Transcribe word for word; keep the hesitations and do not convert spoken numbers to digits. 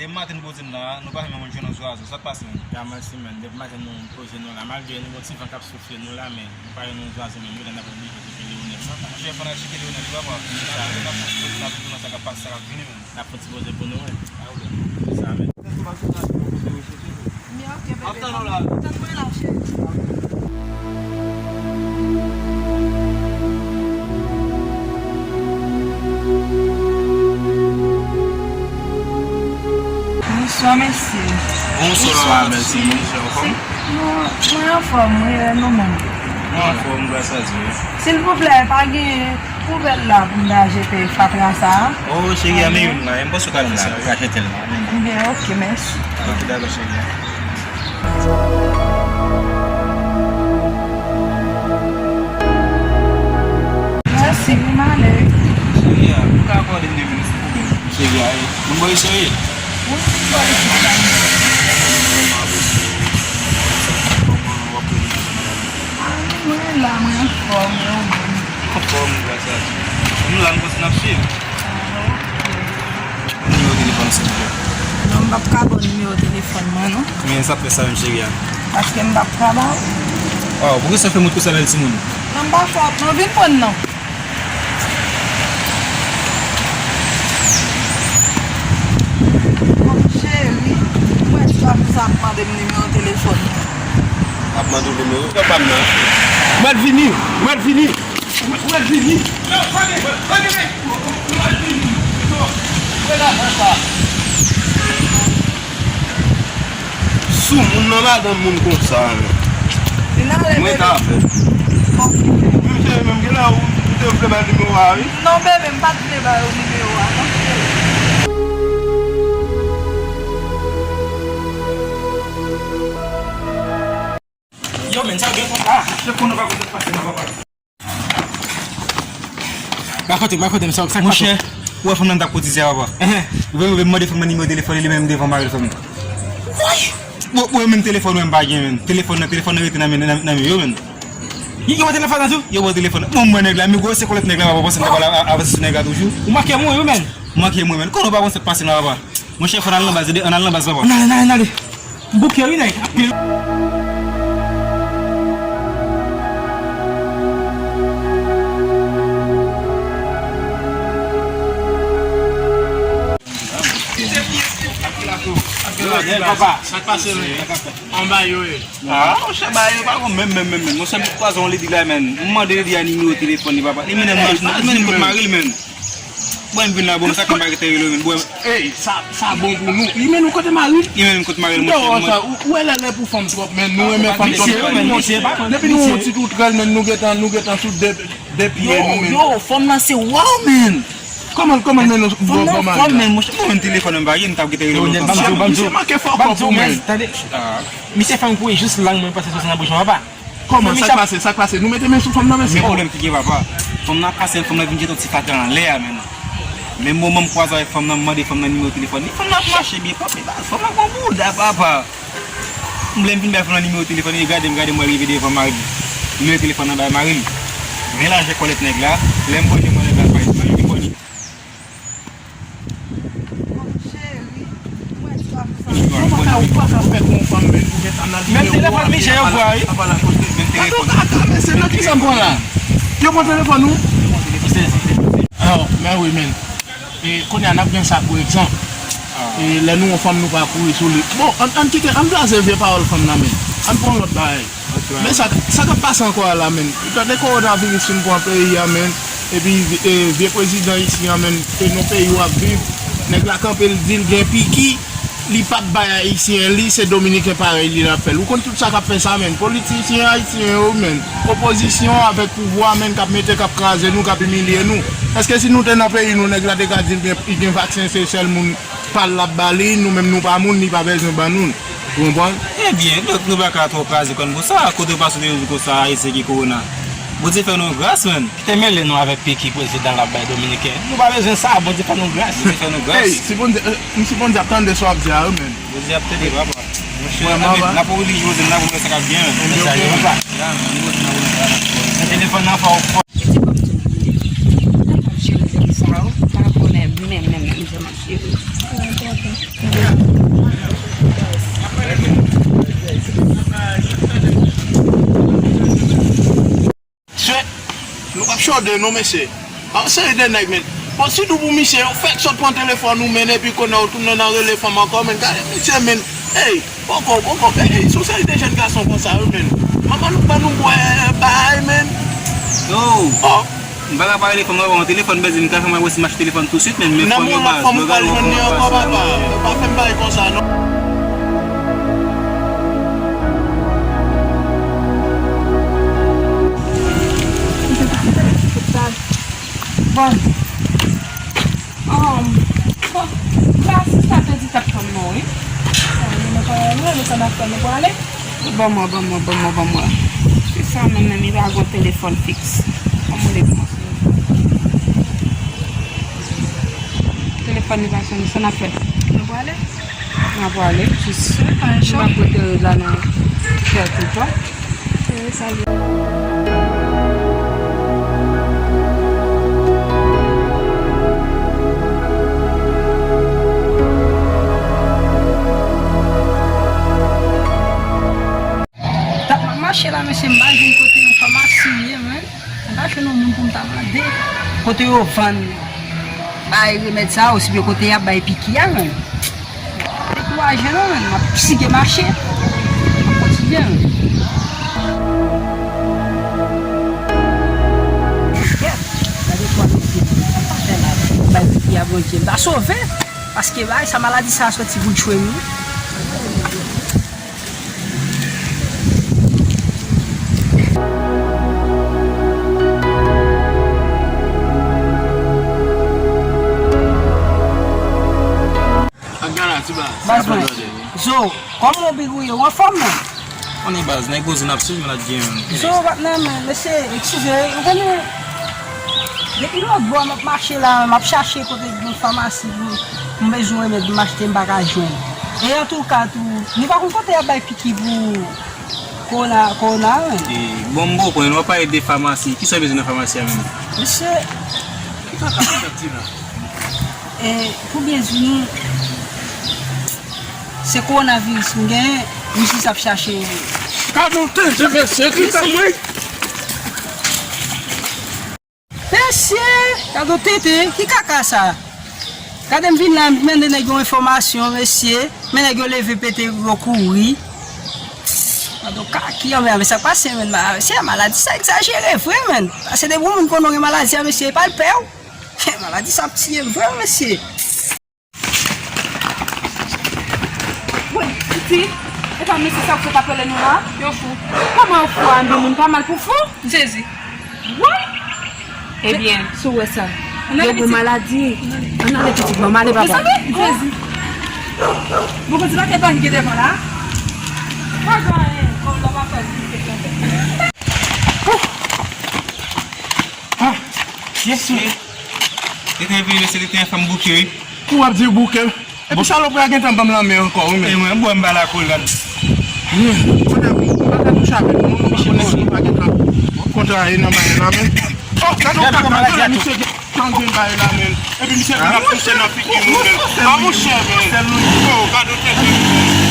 Depi maten nou poze n la, nou pa fè menm moun jwenn yon zwazo. Sa k pase menm? Gamansi menm, depi maten nou poze nou la, malgre nou gon ti van k ap soufle nou la, men nou pa jwenn yon zwazo menm, wi, lè n ap oblije tcheke Leonel la. Monchè, fò n al tcheke Leonel, wi, papa. N ap poze, n ap poze, n ap di nou sa k ap pase, sa k ap vini menm. N ap fè ti poze pou nou wè. Pa pwoblèm. Sa menm. Men ok, bebe. Tann mwen la, cheri. Bonswa, mesye. Bonswa, mèsi, monchè, anfòm? Non, mwen anfòm, wi, e nou menm? Mwen anfòm, gras a Dye. Silvouplè, pa gen poubèl la pou m ta jete fatra sa a? O, cheri a, men youn la, m panse w ka fè sa. Ou ka jete l la. Ebyen, ok, mèsi. Ok, dakò, cheri a. Mèsi, wi, m ale. Cheri a, ou ka akòde m de minit, silvouplè? Cheri a, e, moun bò isit ou ye? Wi, moun bò isit la. Mwen la, mwen anfòm, e ou menm? Anfòm, gras a Dye. Nou la, nou kontinye ap swiv. Ah, ok. Nimewo telefòn, silvouplè. Non, m p ap ka ba w nimewo telefòn mwen, non. Men sa fè sa menm, cheri a? Paske m p ap ka ba w. Oh, poukisa w fè m ret konsa, bèl timoun? Non, m pa fè w, non, vin pran m non. Bon, cheri, mwen sa pou sa ap mande m nimewo telefòn. Ap mande w nimewo pa m nan. Mwen vini, mwen vini. Mwen vini. Mwen vini. Mwen vini. Mwen vini. Mwen lajan sa. Sou moun nan madanm moun konsa, men. Vin ale, bebe. Mwen ta fè. Misye menm, gen la ou, ou te vle bay nimewo a, wi. Non, bebe, m pa t vle ba yo nimewo a, non. Yo, men, sa gen konsa. Ah, se pou nou pa konn pase nan papa. Ba kote m, ba kote m, sa, sa k pase? Monchè, ou wè fanm nan t ap kotize a, papa. Enhen. Ou wè, ou wè, m mande fanm nan nimewo telefòn li, li menm devan mari l, fanm nan. Woy! Bon, bon, menm telefòn mwen m pa gen, menm. Telefòn nan, telefòn nan rete nan men, nan, nan men yo, menm. Yo, yo pran telefòn nan tou? Yo pran telefòn nan. Bon, mwen nèg la, men gwo se kolèt nèg la, papa, panse m ta pral a-, avanse sou nèg la toujou. Ou make mwen, wi, menm. Ou make mwen, menm. Konnen w pa konn sa k pase nan, papa. Monchè, fò n al nan baz, tande, ann al nan baz, papa. Ann ale, ann ale, ann ale. M bouke wi, nèg. Papa, sa k pase, men? Anba yo ye. Ah, monchè, ba yo pa bon, menm, menm, menm, menm. Monchè, m kwaze yon ledi la, menm. M mande ledi a nimewo telefòn li, papa. Li mennen m, li mennen m kot mari l, menm. Bon, m vin la, bon, sa konn pa gentan rele, men, bon. Ey, sa, sa bon pou nou. Li mennen w kote mari l? Li mennen m kot mari l, monchè. Dòwò sa, ou, ou wè lè lè pou fanm twòp, men nou renmen fanm twòp. Misye, men, misye, pa konn. Depi nou yon ti toutrèl, men nou gentan, nou gentan sou de, de pye nou, men. Yo, yo, fanm nan se waw, men. Kòman, kòman men nou bon, bon mari la? Fanm nan, monchè, bon, men telefòn nan pa gen, m t ap gentan rele l lontan. Misye, misye manke fò kò pou mwen. Tande. Misye fè m kouri jis lang mwen pase sou nan bouch mwen, papa. Kòman, sa k pase, sa k pase? Nou mete men sou fanm nan, mesye? Men pwoblèm ki gen, papa. Fanm nan ap pase, fanm nan vin jete yon ti fatra anlè a, menm. Menm moman m kwaze avèk fanm nan, m mande fanm nan nimewo telefòn li. Fanm nan ap mache byen, papa. Fanm nan gon bouda, papa. Lè m vin bay fanm nan nimewo telefòn li, gade m, gade m wè l rive devan mari l. Nimewo telefòn nan bay mari l. Melanje kòlèt nèg la. Lè m branche mwen nèg la, pa li, pa li. Cheri, mwen sa pou sa. Ou pa ka, ou pa ka fè kon fanm, men ou gentan nan nimewo a, telefòn Michel yo pran, wi. Atò, atò, men se nan ki sa m pran la? Yo pran telefòn ou? Ah, men wi, men. E, kounye a, n ap gen sa pou egzanp. E, lè nou wè fanm, nou pa kouri sou li. Bon, ann, ann kite, ann blaze vye pawòl fanm nan, men. Ann pran lòt bagay. Men sa, sa k ap pase ankò a la, men? Ou tande kowonaviris fin pran peyi a, men. Epi, e, vye prezidan isi a, men, e nan peyi w ap viv, nèg la kanpe, l di l gen piki, li p ap bay Ayisyen li, se Dominiken parèy li l ap fè l. Ou konn tout sa k ap fè sa, men. Politisyen ayisyen yo, men. Opozisyon avèk pouvwa, men, k ap mete, k ap kraze nou, k ap imilye nou. Èske si nou te nan peyi nou, nèg la te ka di l gen, li gen vaksen, se sèl moun pa l l ap ba li, nou menm nou pa moun, li pa bezwen ban nou l. Ou konprann? Ebyen, donk nou pa ka twò kraze kò n konsa, kote w pase w te jwenn konsa, Ayisyen gen kowona. Bondye fè nou gras, menn. Kite mele nou avèk piki prezidan l ap bay Dominiken. Nou pa bezwen sa, Bondye fè nou gras. Bondye fè nou gras. Ey, si Bondye, eh, si Bondye ap tande sa w ap di a, wi, menn. Bondye ap tande, papa. Monchè, n ap oblije poze n la pou n wè sa k ap gen, menn. Ebyen, ok, papa. Ya, nou poze n la pou n wè sa k ap gen. Nan telefòn nan fò w fò. Piti kòm tou, m ap jere nèg sa yo, pa konnen menm, menm, menm jan m ap jere. Mwen kontan. Tande non, mesye. Yon seri de nèg, men. Bon, sitou pou misye, yo fèk sot pran telefòn ou, men, epi kounye a ou tounen nan rele fanm ankò, men. Gade misye, men. Ey, poko, poko, ey, se yon seri de jèn gason konsa, wi, men. Manman nou ban nou bwè, bay, men. Yo. Oh. M pa ka pa rele fanm nan, bon, telefòn bèze, m ka fè mwen wè si m achte telefòn tousuit, men, men fò m yo baz, mwen gade yon fanm nan baz. Pa fè m bagay konsa, non. Bon. Um, bon, la, sista te di t ap tann nou, wi. Bon, nou pa wè, nou, nou sa n ap fè, nou pwale. Ban mwen, ban mwen, ban mwen, ban mwen. Se sa menm, menm, li pa gen telefòn fiks. Ban mwen li kòmanse. Telefòn li pa sonnen, sa n ap fè? Nou pwale? N a pwale, jis. Se pa yon chòk. Nou pa prefere la nan kè toutan. Se sa li. T ap mache la, mesye, m pa jwenn kote yon famasi ye, men. M pa jwenn yon moun pou m ta mande kote yo vann bay remèd sa, osibyen kote y ap bay piki a, men. Dekouraje non, men. M ap sige mache. M ap kontinye, men. Gèt, gade kwa mesye. Sa pa fè la. Bay piki a, Bondye. M ta sove. Paske bay sa maladi sa soti pou l tchwe m, wi. Ak gala, ti baz. Baz mwen. Zo, kòman w bigouye? Ou anfòm, non? Konnen baz, nèg koze n ap swiv, malad gen menm. Zo, patnè, men, mesye, eskize, ou konnen, depi lòt bò, m ap mache la, m ap chache kote gen famasi pou m bezwen remèd, m achte, m pa ka jwenn. E antouka, tou, nou pa konn kote y ap bay piki pou kowona, kowona, men. E, bon, m poko konn, w ap pale de famasi. Kisa w bezwen nan famasi a menm? Mesye. Kisa w ap di la? E, pou byen di nou, se kowonaviris m genyen, m jis ap chache. Gade yon tenten, mesye, ki sa mwen? Mesye, gade yon tenten, ki kaka sa? Gade m vin la, m mande nèg yo enfòmasyon, mesye, men nèg yo leve pete, yo kouri. Gade yon kaki, anmè, men sa k pase, men, ma-, mesye, maladi sa egzajere vre, men. Pase depi yon moun konnen w gen maladi sa, mesye, e pa l pè w. Maladi sa ap tiye m vre, mesye. Woy, piti, e pa mesye sa ou fè k ap rele nou la? Yo fou. Kòman yo fou a? Yon moun pa mal pou fou? M sezi. Woy! Ebyen, si w wè sa, yo gon maladi. Ann ale, pitit, ban m ale, papa. Mezanmi, m sezi. Bon, piti, pa gen anyen ki devan la. Pa gen anyen, kòm lè w pa fè l, li te fè. Ah, yes, sir. Li te vini, mesye, li te fè m bouke, wi. Kou w ap di bouke. Epi salopri a gentan ban m lanmen ankò, wi, men. E mwen, bwè m ba lakou l, gad. Konnen, m pa ka touche avè l, non, m pa konnen si nou pa gentan kontraye nan bagay la, men. Oh, gade yon kaka, gade misye gentan gen bagay la, men. Epi misye vin ap pouse nan figi nou, men. A, monchè, men. Oh, gade yon tenten.